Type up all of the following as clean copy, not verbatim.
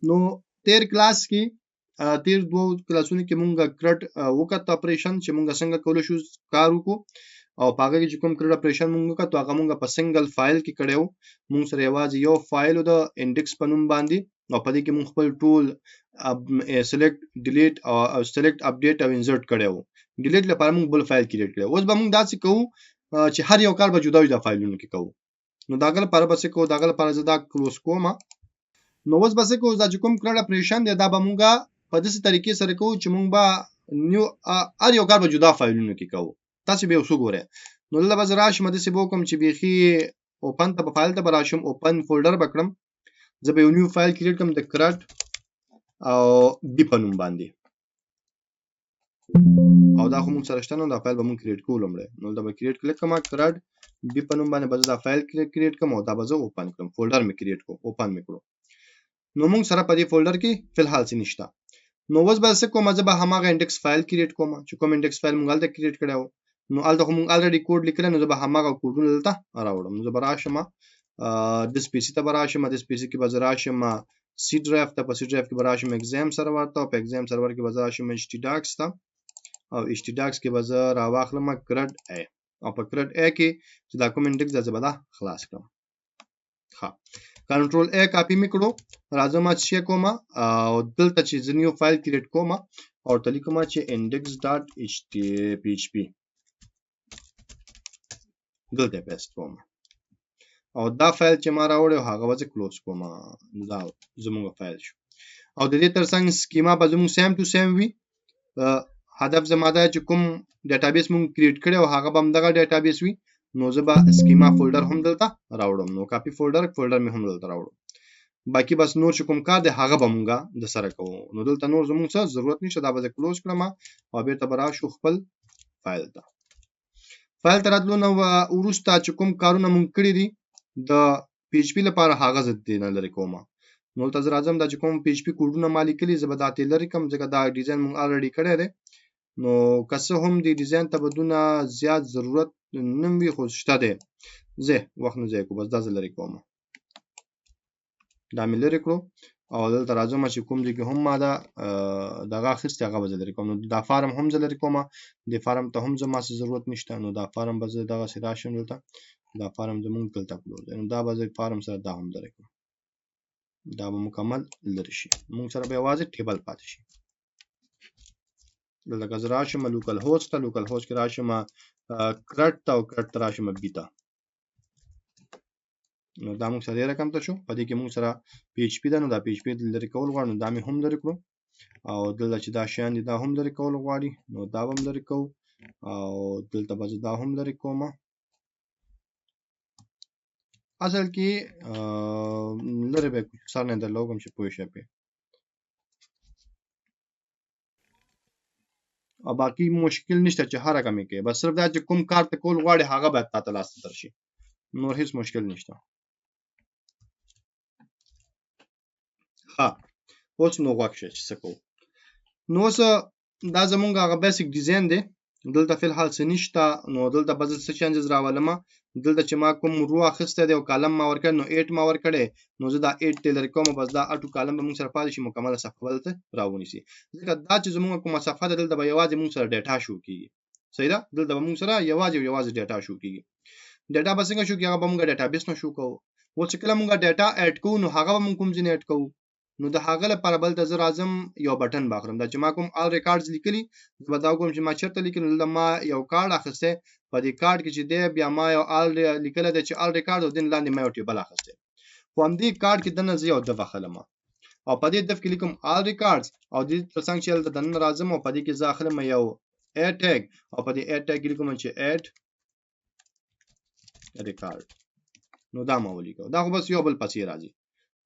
نو تیر کلاس کې، تیر دوو کلاسونو کې مونږ CRUD وکړ اپریشن، چې مونږ څنګه کولی شو کار وکړو. او په هغه کې چې کوم CRUD اپریشن مونږ وکړ، هغه مونږ په single file کې کړی و. مونږ سره یوازې یو فایل د index په نوم باندې، او په دې کې مونږ خپل ټول select، delete او select، update او insert کړی وو. delete لپاره مونږ بل فایل create کړی. اوس به مونږ داسې کوو چې هر یو کار به جدا جدا فایلونو کې کوو. نو د هغه لپاره به څه کوو؟ د هغه لپاره زه دا close کوم. نو اوس به څه کوو؟ دا چې کوم CRUD اپریشن دی، دا به مونږ په داسې طریقې سره کوو چې مونږ به new هر یو کار به جدا فایلونو کې کوو. تاسو به اوس وګورئ. نو دلته به زه راشم، داسې به وکړم چې بیخي open ته به، فایل ته به راشم، open folder به کړم. زه به یو new file create کړم د CRUD او B په نوم باندې. او دا خو موږ سره شته، نو دا فایل به موږ create کوو لومړی. نو دلته به create کلیک کوم، CRUD B په نوم باندې به زه دا فایل create کوم او دا به زه open کړم. folder مې create کړو، open مې کړو. نو موږ سره په دې folder کې فلحال څه نشته. نو اوس به څه کوم؟ زه به هماغه index file create کوم چې کوم index file موږ هلته create کړی و. نو هلته خو موږ already code لیکلی، نو زه به هماغه کوډونه دلته راوړم. نو زه به راشم this PC ته به راشم، this PC کې به زه راشم C drive ته، په C drive کې به راشم XAMPP server ته، او په XAMPP server کې به زه راشم htdocs ته، او htdocs کې به زه راواخلم CRUD A، او په CRUD A کې چې دا کوم index ده، زه به دا خلاص کړم. ښه، control A، copy مې کړو. راځم چې کوم او دلته چې زه new file create کوم او ورته لیکم چې index.php، دلته paste کوم. او دا فایل چې ما راوړی، هغه به زه close کوم. دا زموږ فایل شو. او د دې ترڅنګ schema به زموږ same to same وي. هدف زما دا چې کوم database مونږ create کړی او هغه به هم دغه database وي. نو زه به schema folder هم دلته راوړم. نو copy folder، folder مې هم دلته راوړم. باقي بس نور چې کوم کار دی، هغه به مونږه د سره کوو. نو دلته نور زمونږ څه ضرورت نشته. دا به زه close کړم او بیرته به راشو خپل فایل ته. فایل ته راتلو نو وروسته چې کوم کارونه مونږ کړي دي د PHP لپاره، هغه زه دې نه لرې کوم. نو دلته زه راځم، دا چې کوم PHP کوډونه ما لیکلي، زه به دا ترې لرې کړم، ځکه دا design مونږ already کړی دی. نو که څه هم دې design ته به دونه زیات ضرورت نه وي، خو شته دی، زه وخت نه ضایع کوم. بس دا زه لرې کوم. دا مې لرې کړو او دلته راځم چې کوم ځای کې هم ما دا دغه اخیستی، هغه به زه لرې کوم. نو دا form هم زه لرې کوم، دې form ته هم زما څه ضرورت نشته. نو دا form به زه دغسې راشم دلته، دا form زمونږ دلته close دی. نو دا به زه form سره دا هم لرې کوم. دا به مکمل لرې شي، مونږ سره به یوازې table پاتې شي. دلته که زه راشم localhost ته، localhost کې راشم CRUD ته او CRUD ته راشم B ته، نو دا موږ سره دې رقم ته شو. په دې کې موږ سره PHP ده، نو دا PHP لرې کول غواړو، نو دا مې هم لرې کړو. او دلته چې دا شیان دي، دا هم لرې کول غواړي، نو دا به هم لرې کوو. او دلته به زه دا هم لرې کوم. اصل کې لرې به سر نه درله وکړم چې پوه شئ پرې. او باقي مشکل نشته چې هر رقم یې کوي، بس صرف دا چې کوم کار ته کول غواړي، هغه باید تاته لاس ته درشي، نور هیڅ مشکل نشته. ښه، اوس نو غوږ شئ چې څه کوو. نو اوس دا زمونږ هغه basic design دی. دلته فی الحال څه نشته. نو دلته به زه څه changes راولم؟ دلته چې ما کوم row اخیستی دی او column ما ورکړی، نو 8 ما ورکړی، نو زه دا 8 ته لرې کوم. بس دا auto column به موږ سره پاتې شي، مکمله صفحه به دلته راونیسي. ځکه دا چې زمونږ کومه صفحه ده، دلته به یوازې موږ سره data show کیږي. صحیح ده؟ دلته به موږ سره یوازې او یوازې data show کیږي. data به څنګه show کیږي؟ هغه به موږ database نه show کوو. اوس چې کله موږ data add کوو، نو هغه به موږ کوم ځای نه add کوو؟ نو د هغه لپاره بل ته زه راځم، یو button به اخلم. دا چې ما کوم all records لیکلي، زه به دا وګورم چې ما چېرته لیکلي. نو دلته ما یو کارډ اخیستی، په دې کارډ کې چې دی، بیا ما یو all لیکلی دی چې all record، او دین لاندې ما یو table اخیستی. خو همدې کارډ کې دننه زه یو div اخلم او په دې div کې لیکم all records، او دې ترڅنګ چې دلته دننه راځم او په دې کې زه اخلم یو a tag، او په دې a tag کې لیکم چې add record. نو دا ما ولیکو. دا خو بس یو بل پسې راځي،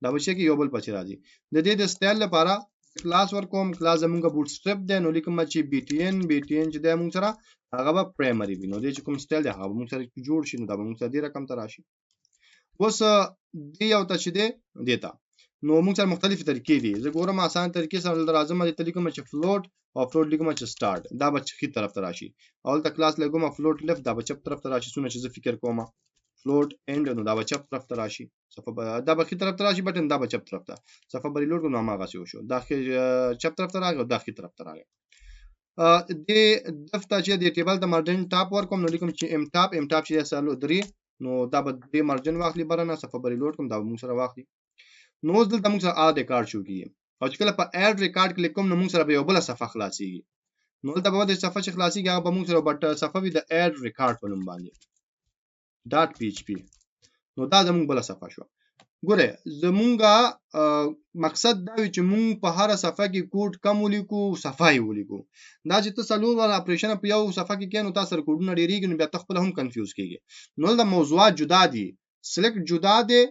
دا به چې کې یو بل پسې راځي. د دې د style لپاره کلاس ورکوم. کلاس زمونږ Bootstrap دی، نو لیکم چې بی ټی ان، بی ټی ان چې دی مونږ سره هغه به primary وي. نو دې چې کوم style دی، هغه به مونږ سره جوړ شي. نو دا به مونږ سره دې رقم ته راشي. اوس دې یو ته چې دی دې ته، نو مونږ سره مختلفې طریقې دي. زه ګورم اسانه طریقې سره دلته راځم، دې ته لیکم چې float، او float لیکم چې start، دا به ښي طرف ته راشي. او دلته کلاس لګوم float left، دا به چپ طرف ته راشي. څونه چې زه فکر کوم float end، نو دا به چپ طرف ته راشي، صفحه به دا به ښي طرف ته راشي بټن، دا به چپ طرف ته. صفحه به ریلوډ کړو، نو هماغسې وشو، دا چپ طرف ته راغی او دا ښي طرف ته راغی. دې div ته چې دې table ته margin top ورکوم، نو لیکم چې m top، m top چې څلور درې، نو دا به درې margin واخلي بره نه. صفحه به reload کوم، دا به موږ سره واخلي. نو اوس دلته موږ سره add record شو کېږي، او چې کله په add record click کوم، نو موږ سره به یو بله صفحه خلاصېږي. نو دلته به د صفحه چې خلاصېږي، هغه به موږ سره بټ صفحه وي د add record په نوم باندې .php. نو دا زموږ بله صفحه شوه. ګوره، زمونږه مقصد دا وي چې مونږ په هره صفحه کې کوډ کم ولیکو، صفحه یې ولیکو. دا چې ته څلور واره اپریشن په یو صفحه کې کوې، نو تا سره کوډونه ډېرېږي، نو بیا ته خپله هم confuse کېږي. نو دلته موضوعات جدا دي، select جدا دی،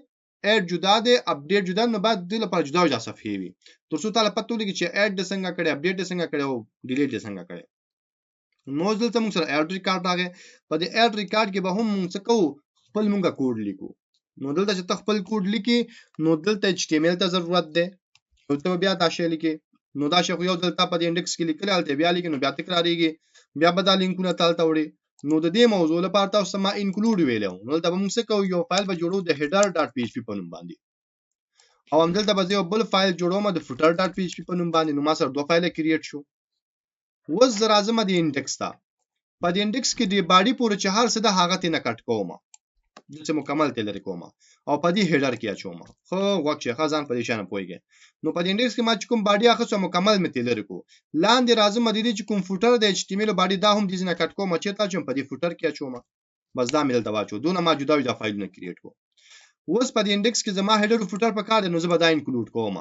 add جدا دی، update جدا، نو باید دې لپاره جدا جدا صفحې وي، تر څو تا له پته ولګي چې add دې څنګه کړی، update دې څنګه کړی او delete دې څنګه کړی. نو اوس دلته موږ سره add record راغی. په دې add record کې به هم موږ څه کوو؟ خپل موږ کوډ لیکو. نو دلته چې ته خپل کوډ لیکې، نو دلته HTML ته ضرورت دی، نو ته بیا دا شی لیکې. نو دا شی خو یو ځل تا په دې index کې لیکلی، هلته بیا لیکې، نو بیا تکرارېږي، بیا به دا لینکونه ته هلته وړي. نو د دې موضوع لپاره تاسو ته ما include ویلی وو. نو دلته به موږ څه کوو؟ یو فایل به جوړو د header.php په نوم باندې، او همدلته به زه یو بل فایل جوړوم د footer.php په نوم باندې. نو ما سره دوه فایله create شو. اوس زه راځم د index ته. په دې index کې د body پورې چې هر څه ده، هغه ترې نه cut کوم، داسې مکمل ترې لرې کوم او په دې header کې اچوم. ښه غوږ شئ، ښه ځان په دې شیانو پوهېږئ. نو په دې index کې ما چې کوم body اخیستو، مکمل مې ترې لرې کړو. لاندې راځم، د دې چې کوم footer د HTML body، دا هم دې ځای نه cut کوم، چېرته اچوم؟ په دې footer کې اچوم. بس دا مې دلته واچو. دونه ما جدا جدا فایلونه create کړو. اوس په دې index کې زما header او footer په کار دی، نو زه به دا include کوم.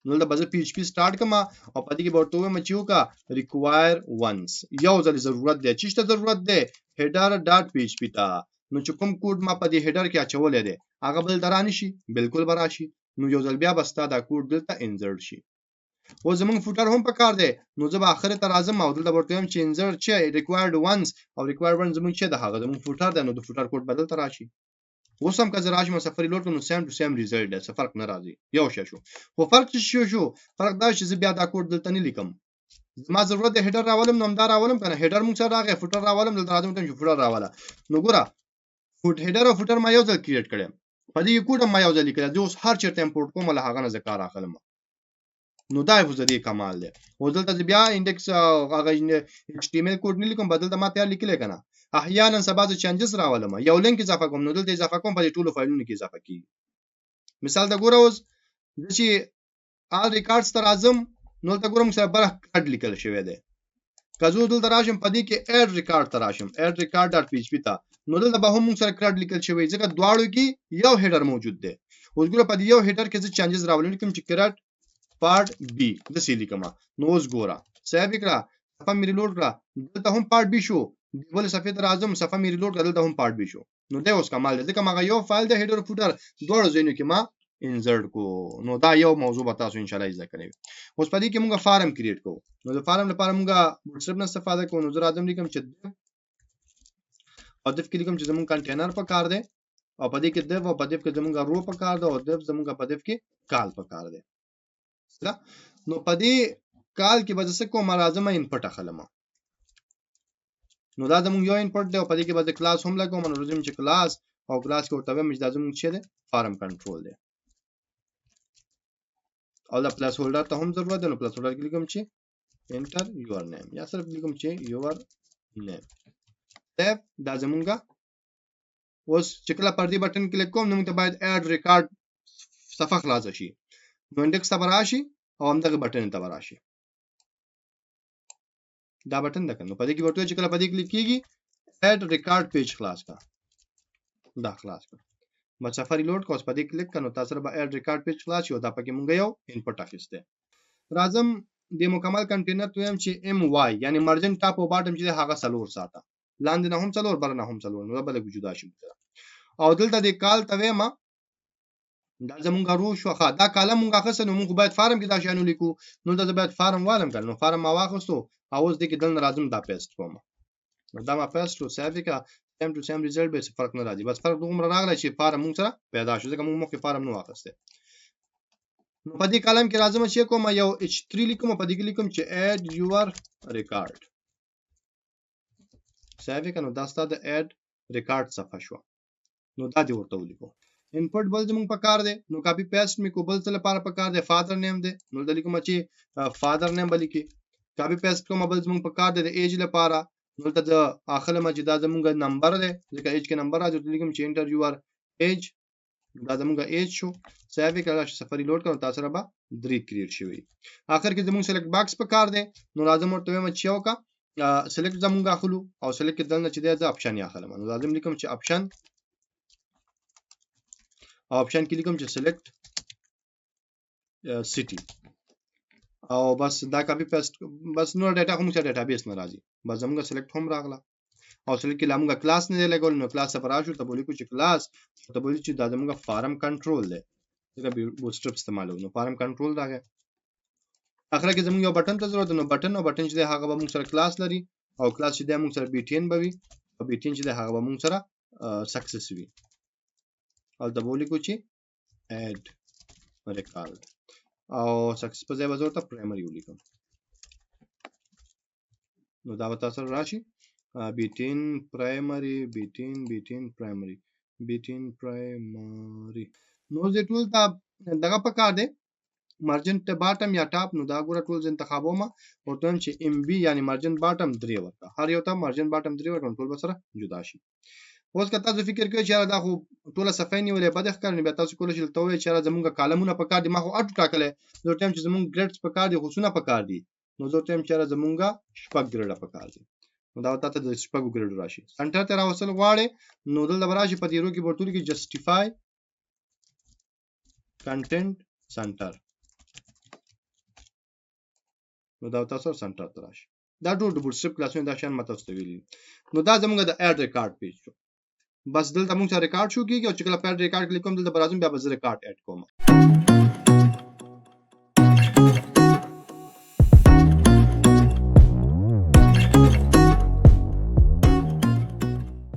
نو دلته به زه PHP start کړم او په دې کې به ورته ووایم چې وکړه require once، یو ځل ضرورت دی. چی ته ضرورت دی؟ header.php ته. نو چې کوم کوډ ما په دې header کې اچولی دی، هغه بل ته رانشي؟ بالکل به راشي. نو یو ځل بیا به ستا دا کوډ دلته insert شي. اوس زمونږ footer هم په کار دی، نو زه به اخر ته راځم او دلته به ورته وایم چې insert چې required once، او required once زمونږ چې ده، هغه زمونږ footer دی، نو د footer code به دلته راشي. اوس هم که زه راشم صفحه reload کړم، نو same to same result دی، څه فرق نه راځي، یو شی شو. خو فرق چې شو شو، فرق دا چې زه بیا دا کوډ دلته نه لیکم. زما ضرورت دی header راولم، نو همدا راولم که نه header مونږ سره راغی، footer راولم، دلته راځم چې footer راوله. نو ګوره، header او footer ما یو ځل create کړی، په دې کوډ هم ما یو ځل لیکلی، زه اوس هر چېرته import کوم، له هغه نه زه کار اخلم. نو دا خو د دې کمال دی. اوس دلته زه بیا index هغه HTML code نه لیکم، بدل ته ما تیار لیکلی که نه. احیانا سبا زه changes راولم، یو لینک اضافه کوم، نو دلته اضافه کوم، په دې ټولو فایلونو کې اضافه کیږي. مثال ته ګوره، اوس زه چې all records ته راځم، نو دلته ګورم سره بره CRUD لیکل شوی دی. که زه دلته راشم، په دې کې add record ته راشم، add record.php ته، نو دلته به هم موږ سره CRUD لیکل شوی، ځکه دواړو کې یو header موجود دی. اوس ګوره، په دې یو header کې زه changes راولم، لیکم چې CRUD part B داسې لیکم. نو اوس ګوره، save یې کړه، صفحه مې reload کړه، دلته هم part B شو. بلې صفحې ته راځم، صفحه مې reload کړه، دلته هم part B شو. نو دی اوس کمال دی، ځکه ما یو فایل د header footer دواړو ځایونو کې ما insert کو. نو دا یو موضوع به تاسو ان شاء الله زده کړئ. اوس په دې کې موږ form create کوو. نو د form لپاره موږ Bootstrap نه استفاده کوو. نو زه راځم، لیکم چې div، او div کې لیکم چې زموږ کنټینر په کار دی، او په دې کې div، او په div کې زموږ row په کار دی، او div زموږ په div کې col په کار دی. نو په دې col کې به زه څه کوم؟ راځم input اخلم. نو دا زموږ یو input دی، او په دې کې به زه کلاس هم لګوم. نو راځم چې کلاس، او کلاس کې ورته وایم چې دا زموږ څه دی؟ form control دی، او دا placeholder ته هم ضرورت دی. نو placeholder کې لیکم چې enter your name، یا صرف لیکم چې your name. Save. دا زمونږه اوس چې کله پر دې button click کوم، نو موږ ته باید add record صفحه خلاصه شي. نو index ته به راشي او همدغه button ته به راشي. دا button ده که نو په دې کې ورته چې کله په دې کلیک کیږي، add record page خلاص کړه. دا خلاص کړه، ما صفحه reload کړه، اوس په دې کلیک کړه، نو تاسو سره به add record page خلاص شي، او دا پکې مونږ یو input اخیستی. راځم د مکمل کنټینر ته وایم چې m y، یعنی margin top او bottom چې هغه څلور ساته، لاندې نه هم څلور، بره نه هم څلور، نو دا به لږ جدا شي. او دلته د col ته وایم، دا زمونږ row شو. ښه، دا column مونږ اخیستی، نو مونږ باید form کې دا شیان ولیکو. نو دلته زه باید form والم که نو form ما واخیستو، او اوس دې کې دلته راځم دا paste کوم. نو دا ما paste کړو، save یې کړه، same to same result به، څه فرق نه راځي. بس فرق دومره راغلی چې form مونږ سره پیدا شو، ځکه مونږ مخکې form نه واخیستی. نو په دې column کې راځم چې کوم یو h3 لیکم، په دې کې لیکم چې add your record. Save یې کړه، نو دا ستا د add record صفحه شوه. نو دا دې ورته ولیکو. انپوټ بل زموږ په کار دی، نو کاپي پیسټ مې کو. بل څه لپاره په کار دی؟ فادر نیم دی، نو دلته لیکم چې فادر نیم به لیکي. کاپي پیسټ کوم. بل زموږ په کار دی د ایج لپاره، نو دلته زه اخلم چې دا زموږ نمبر دی، ځکه ایج کې نمبر راځي. ورته لیکم چې انټر یور ایج، دا زموږ ایج شو. سیو یې کړه، صفر لوډ کړم، تاسو سره به درې کریټ شوي. اخر کې زموږ سلیکټ باکس په کار دی، نو راځم ورته وایم چې یو کا سلیکټ زموږ اخلو او سلیکټ کې دننه چې دی زه اپشن یې اخلم. نو لازم لیکم چې اپشن، او اپشن کې لیکم چې سلیکټ سیټي، او بس دا کاپي پیسټ. بس نور ډیټا خو موږ سره ډیټابیس نه راځي. بس زموږ سلیکټ هم راغله، او سلیکټ کې لا موږ کلاس نه دی لګول، نو کلاس ته راشو، ته بولیکو چې کلاس، ته بولی چې دا زموږ فارم کنټرول دی، ځکه بوټسټرپ استعمالو، نو فارم کنټرول راغی. اخر کې زموږ یو بټن ته ضرورت، نو بټن، او بټن چې دی هغه به موږ سره کلاس لري، او کلاس چې دی موږ سره بي ټي ان به وي، او بي ټي ان چې دی هغه به موږ سره سکسس وي. او ته بولیکو چې اډ ریکارډ، او سکسس په ځای به زه ورته پرایمري ولیکم. نو دا به تاسو سره راشي بي ټي ان پرایمري، بي ټي ان، بي ټي ان پرایمري، بي ټي ان پرایمري. نو زه ټول ته دغه په کار دی مارجن ته باټم یا ټاپ، نو دا ګوره ټول زه انتخابوم، ورته وایم چې ام بي یعنی مارجن باټم 3 ورکړه، هر یو ته مارجن باټم 3 ورکړه، ټول به سره جدا شي. اوس که تاسو فکر کوئ چې یاره دا خو ټوله صفحه یې نیولې بده ښکاري، نو بیا تاسو کولی شئ دلته ووایئ چې یاره زموږ کالمونه په کار دي، ما خو اټو ټاکلی، زه ورته وایم چې زموږ ګریډز په کار دي، خو څونه په کار دي؟ نو زه ورته وایم چې یاره زموږ 6 ګریډه په کار دي. نو دا به تاته د 6 ګریډو راشي. سنټر ته راوستل غواړې، نو دلته به راشي په دې رو کې به ورته ولیکي جسټیفای کنټینټ سنټر، نو دا به تاسو سنټر ته راشي. دا ټول د بوټسټرپ کلاسونه دا شیان ما تاسو ته ویلي. نو دا زموږ د اډ ریکارډ پیج شو. بس دلته موږ سره ریکارډ شو کیږي، او چې کله په اډ ریکارډ کلیک کوم دلته به راځم، بیا به زه ریکارډ اډ کوم.